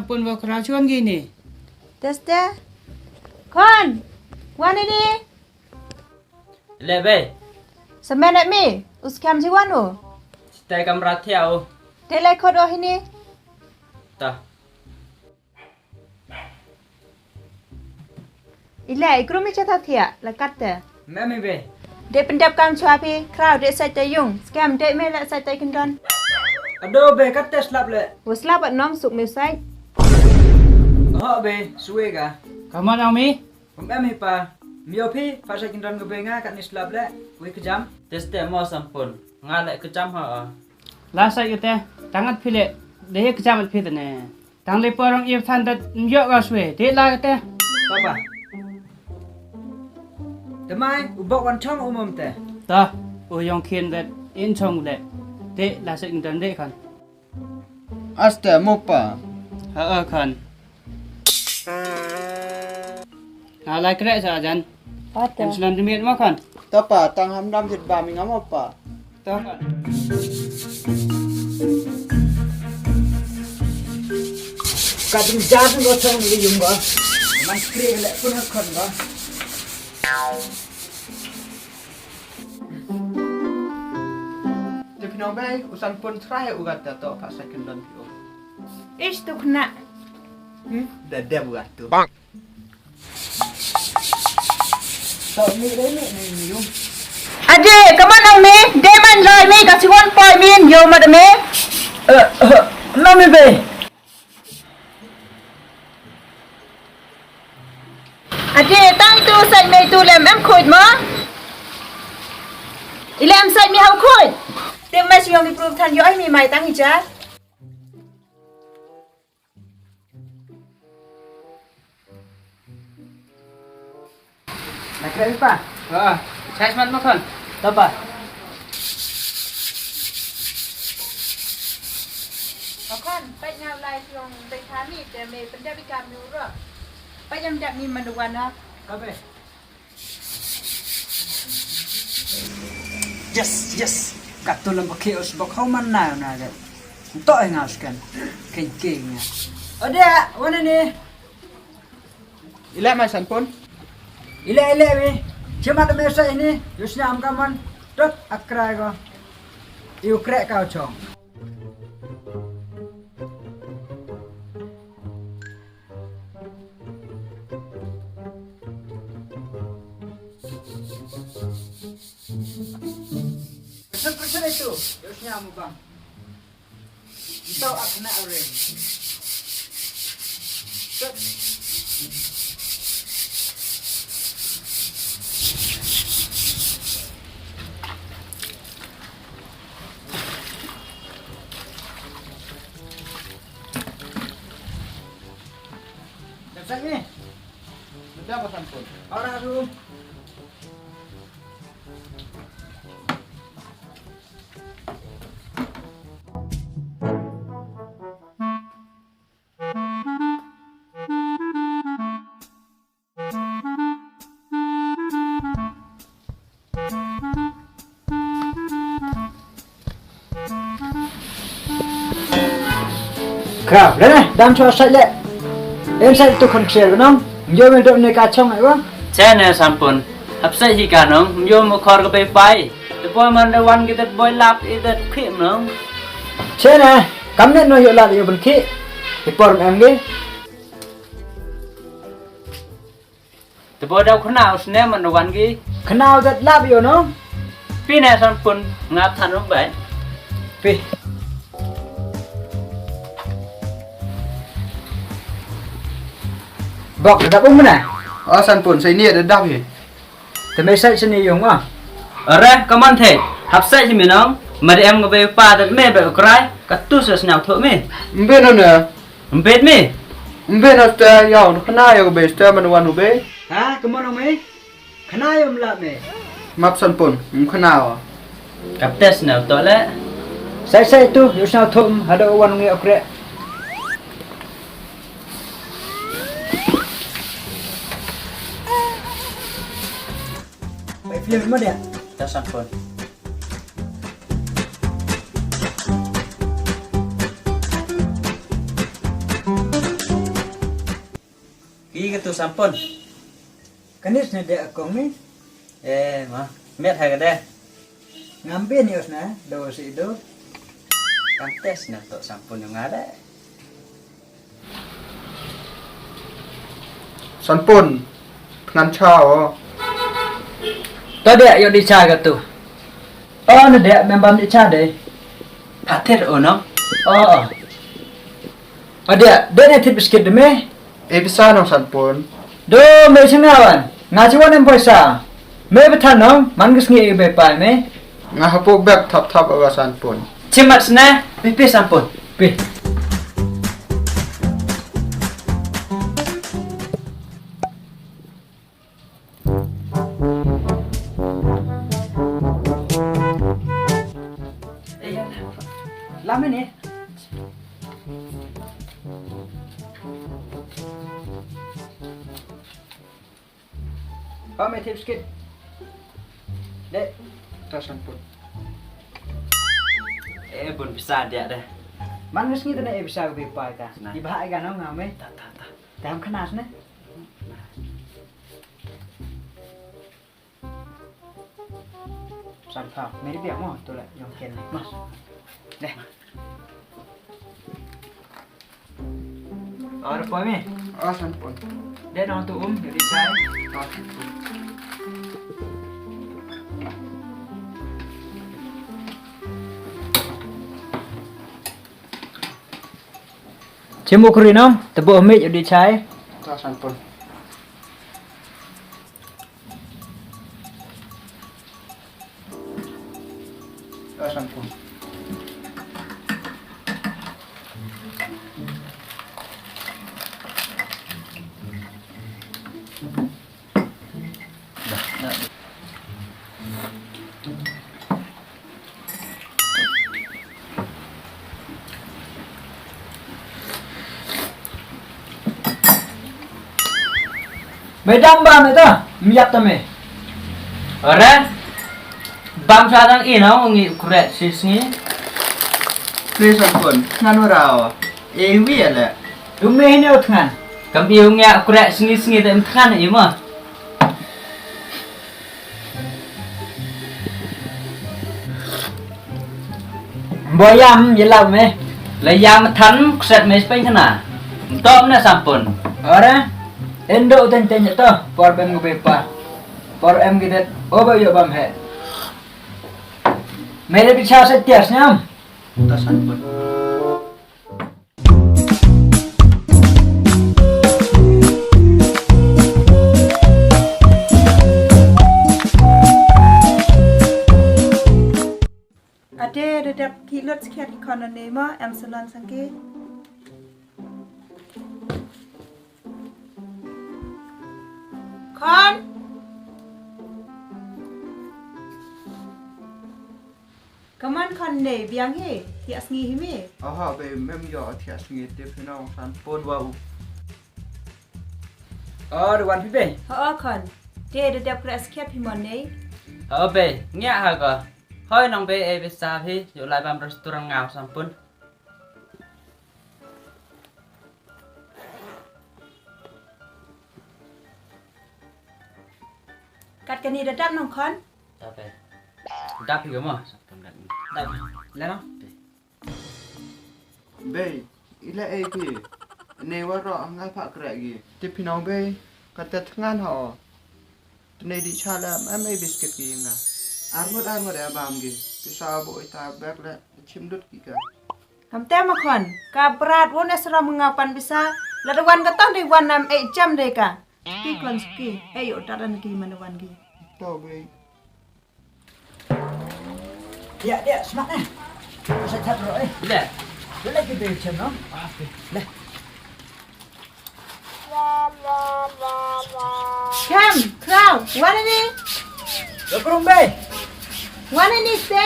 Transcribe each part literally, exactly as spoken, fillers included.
Pun wa kra chuan gi ni. Teste. Khon. Wan ini. Le be. Semen mi. Us kam ji wan u. Stai kamra thiau. Te le khot o hini. Ta. Ile, i krum i cha tha thiah, la kat te. Me mi be. De pyndep kam chwa phi, kraw de sai te yung, skhem de me la sai te kyndon. Ado be, kat te slap le. Wa slap at nong suk me sai. Ho be, sue ka. Kaman ang mi? Um em hi pa. Mi o phi, fa sai kyndon ka be nga, kat ni slap le. Wi kjam. Teste mo Sanpun. Nga le kjam ha. La sai ka te, tangat phi le, de kjam at phi te ne. Tang le porong i than dat yoh ka swe, te la ka te. Papa. Te mai, u bok wan chong u mom te. Ta, u yong khin dat in chong le. Te la se in dan de khan. Aste mo pa. Ha, ha, khan. Ha, lai krek sa jan. Pata. Em slam demi mo khan. Ta pa, tang ham dam jit ba mi ngam pa. Ta. Ka ding jar ko chong ni yung ba. Man kre le pun ha khon ba. Te phi nong be, u Sanpun trai u gat ta to pa sa kyndon phi o. Ish tu khna. Hmm? Da dem u gat tu. Bang. Ade, kaman ang me, de man lai me, ka siwon poi min, yo mad me. Eh, eh, na mi be. Ade, tang tu sai me tu lem em khuid mo. I lem sai me hau khuid. Te me siwon mi proof than yo ai mi mai tang i jar. Nak kira pa? Ha, size man mo khon? Ta pa. Khon, pait ngau lai tiong pait kami te me pyndap i kam nu ro. Pait yam dap mi man wan ha. Ka be. Yes, yes. Kat tu lem bakhe us bok hau man na na de. To e nga skan. Ken ke nga. Ode, wane ni. Ile mai Sanpun. Ile, ile mi. Chema de me sa ini. Yus nya am kaman. Tot akrai ko. Iu krek kau chong. Pressure, pressure itu. Terusnya mukbang. Ito ak na orange. Set. Dah siap ni? Dah pasang pun. Orang tu. Kha, le ne, dam chwa sai le. Em sai tu khon kser nong. Yo me do ne ka chong ai wa. Che ne Sanpun. Hap sai hi ka nong. Yo mo khor ka bei pai. Te boy man da wan ki te boy lap i te khim nong. Che ne, kam ne no yo lap yo bun ki. Te por em ge. Te bo daw khna u snem man wan ki. Khna u dat lap yo no. Pi ne Sanpun ngap than u bai. Pi. Bok da dap um na. O Sanpun, sai ni da dap hi. Te me sai sini yung wa. Are, kaman the. Hap sai si mi nong. Ma de em nga be pa dat me be ukrai. Ka tu sa sñiaw tho me. Mbe no na. Mbet mi? Mbet na te yaw, khna yaw be te man wan u be. Ha, kaman me? Khna yaw mla me. Map Sanpun, khna wa. Kap tes na to le. Sai sai tu, yu sñiaw thum, hado wan ngi okre. Bai film mo dia? Ta Sanpun. I ka tu Sanpon. Kani sne de akong ni? Eh, ma. Met ha ka de. Ngam bin ni sne, do si do. Kam tes na to Sanpon yung ngale. Sanpon, thngan cha o. To de, yo di cha ka tu. O, na de, mem bam di cha de. Pater o no? O, o. O de, de ne thit biskit de me. E bisa nong Sanpon. Do me chinga wan. Nga chi wan em poisa. Me bethan nong, man gis ngi e be pai me. Nga hapu bek thap thap awa Sanpon. Chimat sne, pi pi Sanpon. Pi. Lama ni. Ba me thip skit. De. Ta Sanpon. Eh, bun bisa dia deh. Man ngi sngi tane e bisa ka bi pai ka. Nah. Di bahai ka nong ngam e. Ta, ta, ta. Tam khanas ne. Sanpon, meri biang mo, tu le, yong ken mo. Deh. Ar poi me? Ah, Sanpon. Deh, nong tu um, jadi sai. Ah, Sanpon. Chimu kuri nong, tebu mit, jadi sai. Ah, Sanpon. Me dam bam e ta, miat ta me. Ore, bam sa dang i no, ngi u krek si sngi. Please Sanpon, ngan wara o. E wi ale. Tu me hini o thngan. Kam i u ngi u krek sngi sngi te em thngan i mo. Boyam, ye lau me. La yam than, kset me speng kana. Tom na Sanpon. Ora, endo ten ten to, por bem go bepa. Por em gidet, oba yo bam he. Mere bicha se tias nyam. Ta Sanpon. Ate, da dep ki lut skhiat ki khon ne mo, em salon sang ki. Khon. Kaman khon ne biang hi, thiah sngi hi me. Aha, be mem yo thiah sngi te phi nong Sanpon wa u. O, da wan phi be. Ho, o khon. Te da dep krek skhiat phi mo ne. Ho be, ngiah ha ko. Hoi nong be e be sa phi, yo lai bam restaurant nga u Sanpon. Kat kani da dap nong khon? Dap e. Dap hi mo? Dap. Le no? Be, ila e ki. Ne waro nga pha krek gi. Tip phi nong be, kat te thngan ho. Tne di cha le, em e biskit ki nga. Arngut arngut e bam gi. Pisa bo ita bek le, chim dut ki ka. Kam te ma khon, ka brat won e sram nga pan bisa, la da wan ka tang de wan nam e jam de ka. Ki khon ki, e yo ta dan ki man wan ki. To be. Dia, dia, smat eh. Sa chat ro eh. Le. Le ki be chem no. Le. Kam, kraw, wan ini. Lo kurung be. Wan ini se.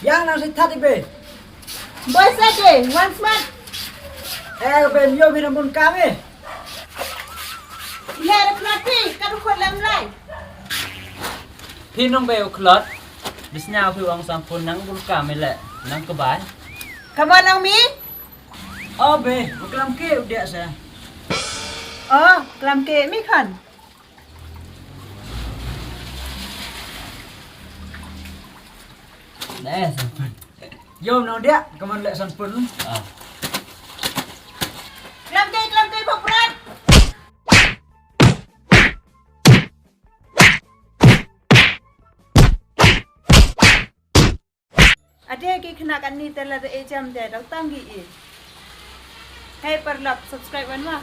Yang nang si tadi be. Boy sa de, wan smat. Eh, be mio bi namun kami. Ile re plati, kadu ko lam lai. Phi nong be u khlot. Bisnya phi wang Sanpon nang bul kami le, nang kebai. Come on, nong mi. O be, u klam ke u dia sa. O, klam ke mi khan. Ne, sanpun. Yo, nong dia, kaman le sanpun. Ah. Klam ke, klam ke, bok brat. Ade ki khana kani te la de e jam de dok tang ki i. Hei parlok subscribe wan ma.